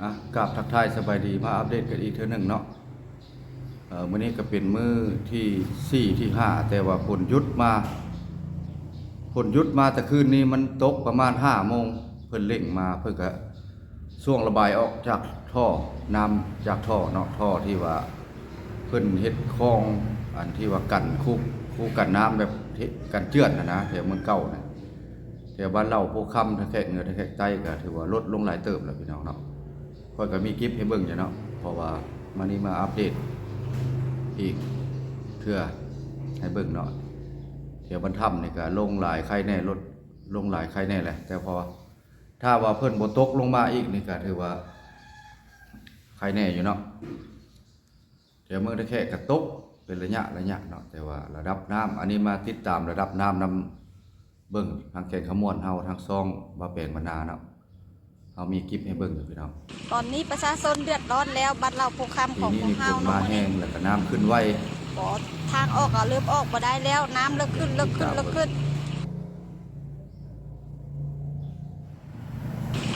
ອ່ະ ກາບທັກທາຍສະບາຍດີ ມາອັບເດດກັນອີກເທື່ອໜຶ່ງເນາະ. ເອີ ມື້ນີ້ກໍເປັນມື້ທີສີ່ ທີຫ້າ ແຕ່ວ່າຝົນຢຸດມາ ຝົນຢຸດມາແຕ່ຄືນນີ້ ມັນຕົກປະມານຫ້າໂມງ ເພິ່ນເລັ່ງມາ ເພິ່ນກໍຊ່ວງລະບາຍອອກຈາກທໍ່ ນ້ຳຈາກທໍ່ເນາະ ທໍ່ທີ່ວ່າເພິ່ນເຮັດຄອງ ອັນທີ່ວ່າກັນ ຄູ ຄູກັນນ້ຳແບບ ເຮັດກັນເຈື່ອນຫັ້ນນະ ແຖວເມືອງເກົ່ານະ. ແຖວບ້ານເຫຼົ່າ ໂພຄຳ ທ່າແຂກເໜືອ ທ່າແຂກໃຕ້ ກໍຖືວ່າລົດລົງຫຼາຍເຕີບແລ້ວພີ່ນ້ອງເນາະ. ຂ້ອຍກໍມີເກັບໃຫ້ເບິ່ງຢູ່ເນາະ ເພາະວ່າມານີ້ມາອັບເດດອີກເທື່ອໃຫ້ເບິ່ງເນາະ. ແຖວບ້ານຖ້ຳນີ້ກໍລົງຫຼາຍໄຄແດ່ ລົດລົງຫຼາຍໄຄແດ່ແຫຼະ ແຕ່ເພາະວ່າ ຖ້າວ່າເພິ່ນບໍ່ຕົກລົງມາອີກນີ້ ກໍຖືວ່າໄຄແດ່ຢູ່ເນາະ. ແຖວເມືອງທ່າແຂກກໍຕົກເປັນໄລຍະໄລຍະເນາະ ແຕ່ວ່າລະດັບນ້ຳ ອັນນີ້ມາຕິດຕາມລະດັບນ້ຳນຳ ເບິ່ງທາງແຂວງຄຳມ່ວນເຮົາ ທາງຊ່ອງບ່າວແປງບັນນາເນາະ ເຮົາມີຄລິບໃຫ້ເບິ່ງຢູ່ພີ່ນ້ອງ. ຕອນນີ້ປະຊາຊົນເດືອດຮ້ອນແລ້ວ ບ້ານເຫຼົ່າໂພຄຳຂອງພວກເຮົາເນາະ ມື້ນີ້ຝົນມາແຮງ ແລ້ວກໍນ້ຳຂຶ້ນໄວ ກໍທາງອອກກໍເລີ່ມອອກບໍ່ໄດ້ແລ້ວ ນ້ຳເລິກຂຶ້ນ ເລິກຂຶ້ນ ເລິກຂຶ້ນ.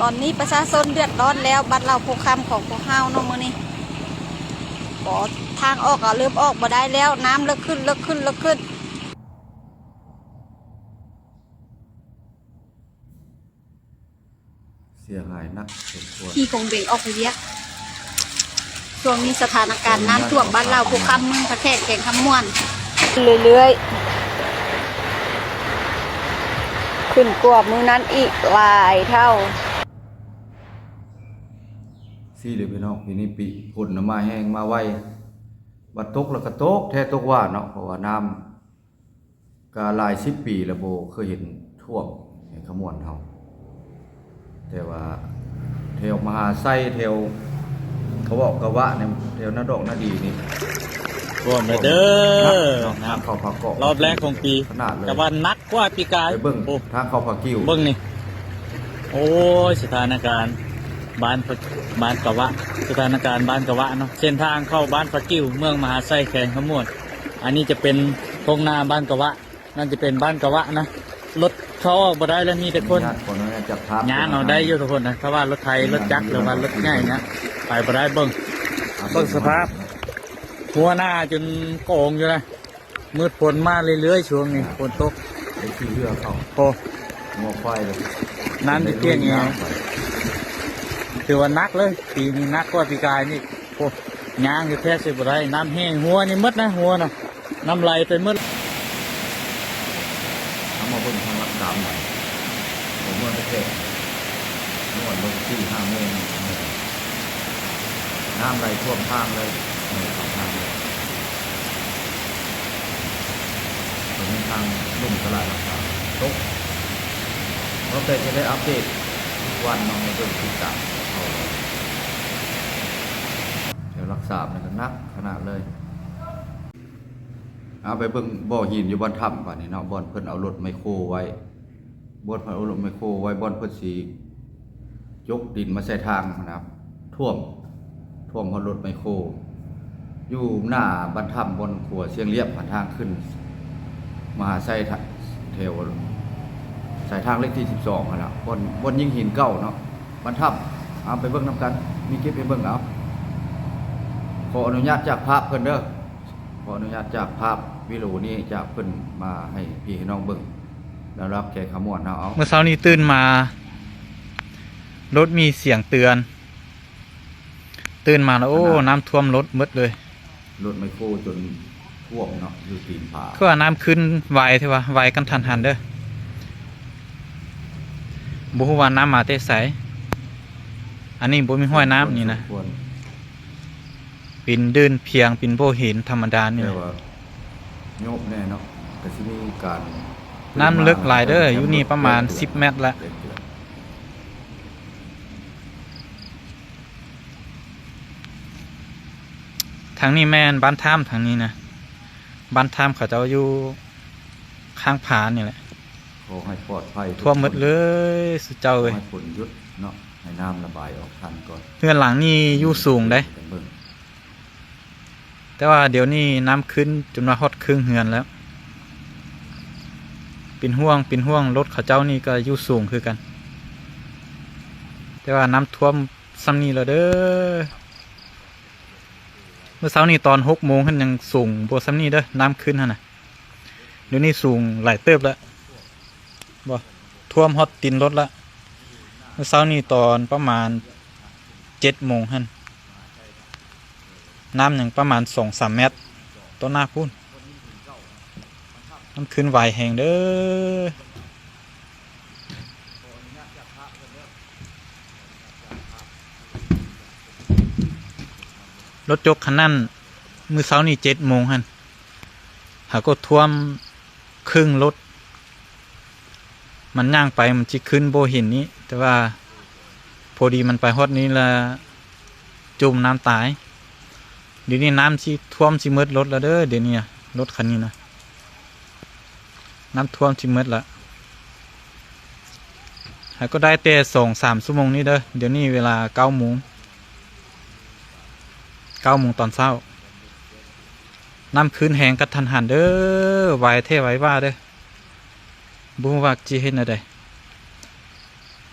ຕອນນີ້ປະຊາຊົນເດືອດຮ້ອນແລ້ວ ບ້ານເຫຼົ່າໂພຄຳຂອງພວກເຮົາເນາະ ມື້ນີ້ກໍທາງອອກກໍເລີ່ມອອກບໍ່ໄດ້ແລ້ວ ນ້ຳເລິກຂຶ້ນ ເລິກຂຶ້ນ ເລິກຂຶ້ນ. ເສຍຫາຍໜັກສົມຄວນ ຂີ່ກົງເບັງອອກໄປວຽກ. ຊ່ວງນີ້ສະຖານະການນ້ຳຖ້ວມບ້ານເຫຼົ່າໂພຄຳ ເມືອງທ່າແຂກ ແຂວງຄຳມ່ວນ ເລື້ອຍໆ ຂຶ້ນກວ່າມື້ນັ້ນອີກຫຼາຍເທົ່າ. ຊີ້ເດີພີ່ນ້ອງ ປີນີ້ປີ ຝົນນະມາແຮງມາໄວ ບັດຕົກແລ້ວກໍຕົກແທ້ຕົກວ່າເນາະ ເພາະວ່ານ້ຳ ກະຫຼາຍສິບປີແລ້ວ ບໍ່ເຄີຍເຫັນຖ້ວມໃນຂະມວນເຮົາ ແຕ່ວ່າແຖວມະຫາໄຊ ແຖວກະເວາະກະວະນີ້ ແຖວນາດອກນາດີນີ້ ຖ້ວມແລ້ວເດີ ຖ້ວມໜັກເນາະ ທາງເຂົ້າພາກອກ ຮອບແລກຂອງປີ ຂະໜາດເລີຍ ກະວ່າໜັກກວ່າປີກາຍ ໄປເບິ່ງ ໂອ້ ທາງເຂົ້າພາກິ້ວ ເບິ່ງນີ້ ໂອ້ຍ ສະຖານະການບ້ານ ບ້ານກະວະ ສະຖານະການບ້ານກະວະເນາະ ເສັ້ນທາງເຂົ້າບ້ານພາກິ້ວ ເມືອງມະຫາໄຊ ແຂວງຄຳມ່ວນ. ອັນນີ້ຈະເປັນທົ່ງນາບ້ານກະວະ ນັ້ນຈະເປັນບ້ານກະວະນະ ລົດເຂົ້າອອກບໍ່ໄດ້ແລ້ວ ມີແຕ່ຄົນ ຂໍອະນຸຍາດຈັບພາບ ຍ່າງເອົາໄດ້ຢູ່ທຸກຄົນນະ ຖ້າວ່າລົດໄຖ ລົດຈັກ ຫຼືວ່າລົດໃຫຍ່ນະ ໄປບໍ່ໄດ້. ເບິ່ງ ເບິ່ງສະພາບ ຫົວໜ້າຈົນກອງຢູ່ນະ ມືດຝົນມາເລື້ອຍໆ ຊ່ວງນີ້ ຝົນຕົກ ໄປຂີ່ເຮືອເຂົ້າ ໂອ້ ງົວຄວາຍເລີຍ ນ້ຳຈະກ້ຽງແອວ ຖືວ່າໜັກເລີຍ ປີນີ້ໜັກກວ່າປີກາຍນີ້. ໂອ້ ຍ່າງແທບຊິບໍ່ໄດ້ ນ້ຳແຮງ ຫົວນີ້ໝົດນະ ຫົວນະ ນ້ຳໄຫຼໄປໝົດ. ເຮົາມາເບິ່ງທາງຫຼັກສາມ ເມື່ອແຕ່ເຊົ້າ ນວນລົງສີ່ຫ້າໂມງ ນ້ຳໄຫຼຖ້ວມທາງເລີຍ ເຂົ້າທາງເລີຍ. ຕົວນີ້ທາງລຸ່ມຕະຫຼາດຫຼັກສາມຕົກ ເຮົາກໍຈະໄດ້ອັບເດດທຸກວັນເນາະ ໃຫ້ເບິ່ງຕິດຕາມເຂົ້າເລີຍ. ແຖວຫຼັກສາມນີ້ກໍໜັກຂະໜາດເລີຍ. ເອົາໄປເບິ່ງບໍ່ຫີນຢູ່ບ່ອນຖ້ຳບາດນີ້ເນາະ ບ່ອນເພິ່ນເອົາລົດໄມໂຄໄວ້ ບ່ອນເພິ່ນເອົາລົດໄມໂຄໄວ້ ບ່ອນເພິ່ນຊິຈົກດິນມາໃສ່ທາງຫັ້ນນະ ຖ້ວມ ຖ້ວມຮອດລົດໄມໂຄ ຢູ່ໜ້າບ້ານຖ້ຳ ບ່ອນຂົວຊຽງລຽບ ທາງຂຶ້ນມະຫາໄຊ ທະ ແຖວສາຍທາງເລກທີສິບສອງຫັ້ນລະ ບ່ອນ ບ່ອນຍິງຫີນເກົ່າເນາະ ບ້ານຖ້ຳ. ເອົາໄປເບິ່ງນຳກັນ ມີຄລິບໃຫ້ເບິ່ງເອົາ. ຂໍອະນຸຍາດຈາກພາບເພິ່ນເດີ ຂໍອະນຸຍາດຈາກພາບວິດີໂອນີ້ ຈາກເພິ່ນມາໃຫ້ພີ່ໃຫ້ນ້ອງເບິ່ງ ແລ້ວລັບແຂກຂະມວນເຮົາເອົາ. ເມື່ອເຊົ້ານີ້ຕື່ນມາ ລົດມີສຽງເຕືອນ ຕື່ນມາແລ້ວ ໂອ້ ນ້ຳຖ້ວມລົດໝົດເລີຍ ລົດໄມໂຄຈົນຖ້ວມເນາະ ຢູ່ຕີນຜາ ຄືວ່ານ້ຳຂຶ້ນໄວແທ້ວ່າ ໄວກະທັນຫັນເດີ ບໍ່ຮູ້ວ່ານ້ຳມາແຕ່ໃສ. ອັນນີ້ບໍ່ມີຮອຍນ້ຳນີ້ນະ ເປັນເດີ່ນພຽງ ເປັນບໍ່ເຫັນທຳມະດານີ້ແຫຼະ ແຕ່ວ່າໂຍບແນ່ເນາະ ກໍຊິມີການ ນ້ຳເລິກຫຼາຍເດີ ຢູ່ນີ້ປະມານສິບແມັດລະ. ທາງນີ້ແມ່ນບ້ານຖ້ຳ ທາງນີ້ນະ ບ້ານຖ້ຳ ເຂົາເຈົ້າຢູ່ຂ້າງຜານີ້ແຫຼະ. ຂໍໃຫ້ປອດໄພທຸກຄົນ ຖ້ວມໝົດເລີຍ ສຸເຈົ້າເອີຍ ຂໍໃຫ້ຝົນຢຸດເນາະ ໃຫ້ນ້ຳລະບາຍອອກທັນກ່ອນ. ເຮືອນຫຼັງນີ້ຢູ່ສູງເດ້ ກັນເບິ່ງ ແຕ່ວ່າດຽວນີ້ນ້ຳຂຶ້ນຈົນວ່າຮອດເຄິ່ງເຮືອນແລ້ວ ເປັນຫ່ວງ ເປັນຫ່ວງ ລົດເຂົາເຈົ້ານີ້ກໍຢູ່ສູງຄືກັນ ແຕ່ວ່ານ້ຳຖ້ວມ ສ່ຳນີ້ແລ້ວເດີ. ມື້ເຊົ້ານີ້ຕອນຫົກໂມງຫັ້ນຍັງສູງບໍ່ສ່ຳນີ້ເດີ ນ້ຳຂຶ້ນຫັ້ນນະ. ດຽວນີ້ສູງຫຼາຍເຕີບແລ້ວ ບໍ່ ຖ້ວມຮອດຕີນລົດລະ. ມື້ເຊົ້ານີ້ຕອນປະມານເຈັດໂມງຫັ້ນ ນ້ຳຍັງປະມານສອງສາມແມັດຕໍ່ໜ້າພຸ້ນ. ມັນຂຶ້ນໄວແຮງເດີ. ລົດຈົກຄັນນັ້ນ ມື້ເຊົ້ານີ້ເຈັດໂມງຫັ້ນ ຫາກໍຖ້ວມເຄິ່ງລົດ. ມັນຍ່າງໄປມັນຊິຂຶ້ນບໍ່ເຫັນນີ້ ແຕ່ວ່າພໍດີມັນໄປຮອດນີ້ລະ ຈົມນ້ຳຕາຍ. ດຽວນີ້ນ້ຳຊິຖ້ວມຊິໝົດລົດລະເດີ. ດຽວນີ້ນະ ລົດຄັນນີ້ນະ ນ້ຳຖ້ວມຊິໝົດລະ. ຫາກໍໄດ້ແຕ່ສອງສາມຊົ່ວໂມງນີ້ເດີ. ດຽວນີ້ເວລາເກົ້າໂມງ ເກົ້າໂມງຕອນເຊົ້າ. ນ້ຳຂຶ້ນແຮງກະທັນຫັນເດີ ໄວແທ້ໄວວ່າເດີ. ບໍ່ຮູ້ວ່າຊິເຮັດແນວໃດ.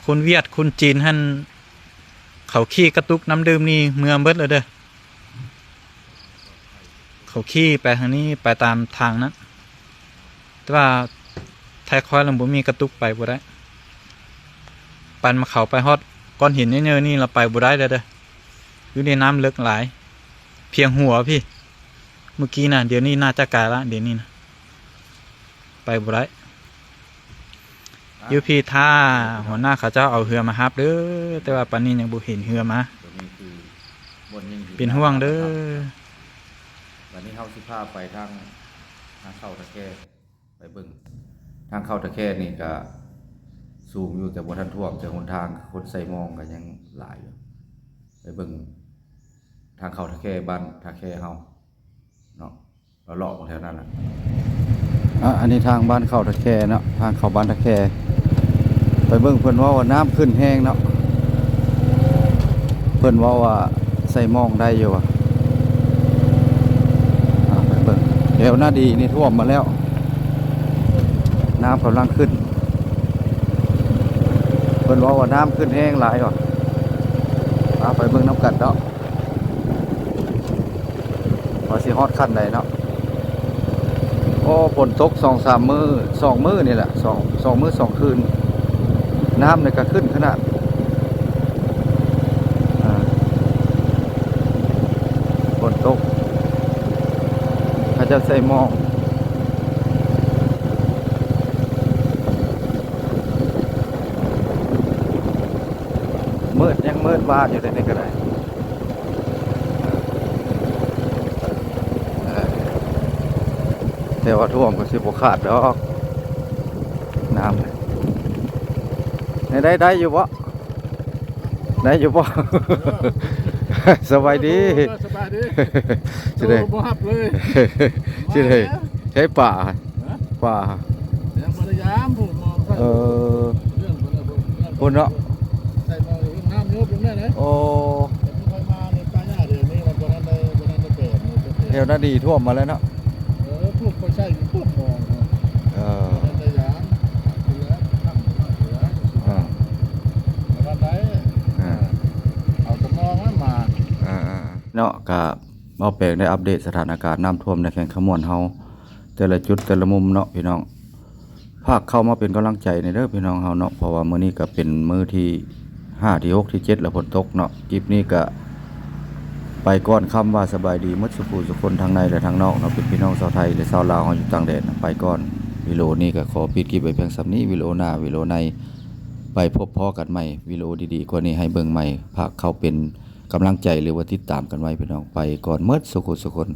ຄົນຫວຽດຄົນຈີນຫັ້ນ ເຂົາຂີ່ກະຕຸກນ້ຳດື່ມນີ້ເມືອເບິດແລ້ວເດີ. ເຂົາຂີ່ໄປທາງນີ້ ໄປຕາມທາງນັ້ນ ແຕ່ວ່າໄທຂ້ອຍລະບໍ່ມີກະຕຸກ ໄປບໍ່ໄດ້. ປັນມາເຂົາໄປຮອດກ້ອນຫີນເຍີະໆນີ້ລະ ໄປບໍ່ໄດ້ແລ້ວເດີ. ຢູ່ໃນນ້ຳເລິກຫຼາຍ ພຽງຫົວພີ້ ມື້ກີ້ນະ. ດຽວນີ້ໜ້າຈະກາຍລະ ດຽວນີ້ນະ ໄປບໍ່ໄດ້. ຢູ່ພີ້ຖ້າຫົວໜ້າເຂົາເຈົ້າເອົາເຮືອມາຮັບເດີ ແຕ່ວ່າປານນີ້ຍັງບໍ່ເຫັນເຮືອມາ. ເປັນຫ່ວງເດີ. ບາດນີ້ເຮົາຊິພາໄປທາງ ທາງເຂົ້າທ່າແຄ ໄປເບິ່ງ. ທາງເຂົ້າທ່າແຄນີ້ກະສູງຢູ່ ແຕ່ບໍ່ທັນຖ້ວມ ແຕ່ຫົນທາງຄົນໃສ່ມອງກະຍັງຫຼາຍຢູ່. ໄປເບິ່ງທາງເຂົ້າທ່າແຄ ບ້ານທ່າແຄເຮົາເນາະ. ເລາະໆເບິ່ງແຖວນັ້ນລະ. ອ່າ ອັນນີ້ທາງບ້ານເຂົ້າທ່າແຄເນາະ ທາງເຂົ້າບ້ານທ່າແຄ. ໄປເບິ່ງ ເພິ່ນເວົ້າວ່ານ້ຳຂຶ້ນແຮງເນາະ ເພິ່ນເວົ້າວ່າໃສ່ມອງໄດ້ຢູ່ວ່າ. ອ່າ ໄປເບິ່ງ ແຖວນາດີນີ້ຖ້ວມມາແລ້ວ ນ້ຳກຳລັງຂຶ້ນ. ເພິ່ນເວົ້າວ່ານ້ຳຂຶ້ນແຮງຫຼາຍວ່າ. ອ່າ ໄປເບິ່ງນຳກັນເນາະ ວ່າຊິຮອດຂັ້ນໃດເນາະ. ໂອ້ ຝົນຕົກສອງສາມມື້ ສອງມື້ນີ້ແຫຼະ ສອງ ສອງມື້ສອງຄືນ ນ້ຳນີ້ກະຂຶ້ນຂະໜາດ. ອ່າ ຝົນຕົກ ເຂົາເຈົ້າໃສ່ໝອກ. ມືດ ຍັງມືດວາບຢູ່ໃນນີ້ກະໄດ້. ເອີ ແຕ່ວ່າຖ້ວມກະຊິບໍ່ຂາດດອກ ນ້ຳ. ແນວໃດ ໄດ້ຢູ່ບໍ່? ໄດ້ຢູ່ບໍ່? ສະບາຍດີ. ເອີ ສະບາຍດີ. ຊິໄດ້ ໂອ້ ບໍ່ຮັບເລີຍ. ຊິໄດ້ ໃຊ້ປາ ປາ ຍັງບໍ່ໄດ້ຍາມ ເອີ ພຸ້ນເນາະ. ໃສ່ໝໍ້ ນ້ຳຢູ່ພຸ້ນແມ່ນເດ້. ໂອ້ ແຕ່ບໍ່ຄ່ອຍມາໃນປ່າຫຍ້າເດ ນີ້ມັນບໍ່ທັນໄດ້ ບໍ່ທັນໄດ້ແປນ. ແຖວນາດີຖ້ວມມາແລ້ວເນາະ. ເອີ ພວກຂ້ອຍໃຊ້ຢູ່ພວກໝໍ້ເນາະ. ເອີ ບໍ່ທັນໄດ້ຍາມ ເຫຼືອ ເອີ ບໍ່ທັນໄດ້ ເອີ ເອົາແຕ່ໝໍ້ມາ ມາ ເນາະ. ກະ ເວົ້າແປງໄດ້ອັບເດດສະຖານະການນ້ຳຖ້ວມໃນແຂວງຄຳມ່ວນເຮົາ ແຕ່ລະຈຸດແຕ່ລະມຸມເນາະພີ່ນ້ອງ. ຝາກເຂົ້າມາເປັນກຳລັງໃຈແດ່ເດີພີ່ນ້ອງເຮົາເນາະ ເພາະວ່າມື້ນີ້ກະເປັນມື້ທີຫ້າ ທີຫົກ ທີເຈັດ ແລ້ວຝົນຕົກເນາະ. ຄລິບນີ້ກະໄປກ່ອນ ຄຳວ່າສະບາຍດີໝົດສູ່ຜູ້ສູ່ຄົນ ທັງໃນ ແລະ ທັງນອກເນາະ ເປັນພີ່ນ້ອງຊາວໄທ ແລະ ຊາວລາວເຮົາຢູ່ຕ່າງແດນ. ໄປກ່ອນ ວິດີໂອນີ້ກະຂໍປິດຄລິບໄວ້ພຽງສ່ຳນີ້. ວິດີໂອໜ້າ ວິດີໂອໃນ ໄປພົບພໍ້ກັນໃໝ່ ວິດີໂອດີໆກວ່ານີ້ໃຫ້ເບິ່ງໃໝ່. ຝາກເຂົ້າເປັນກຳລັງໃຈ ຫຼືວ່າຕິດຕາມກັນໄວ້ພີ່ນ້ອງ. ໄປກ່ອນໝົດສູ່ຜູ້ສູ່ຄົນ.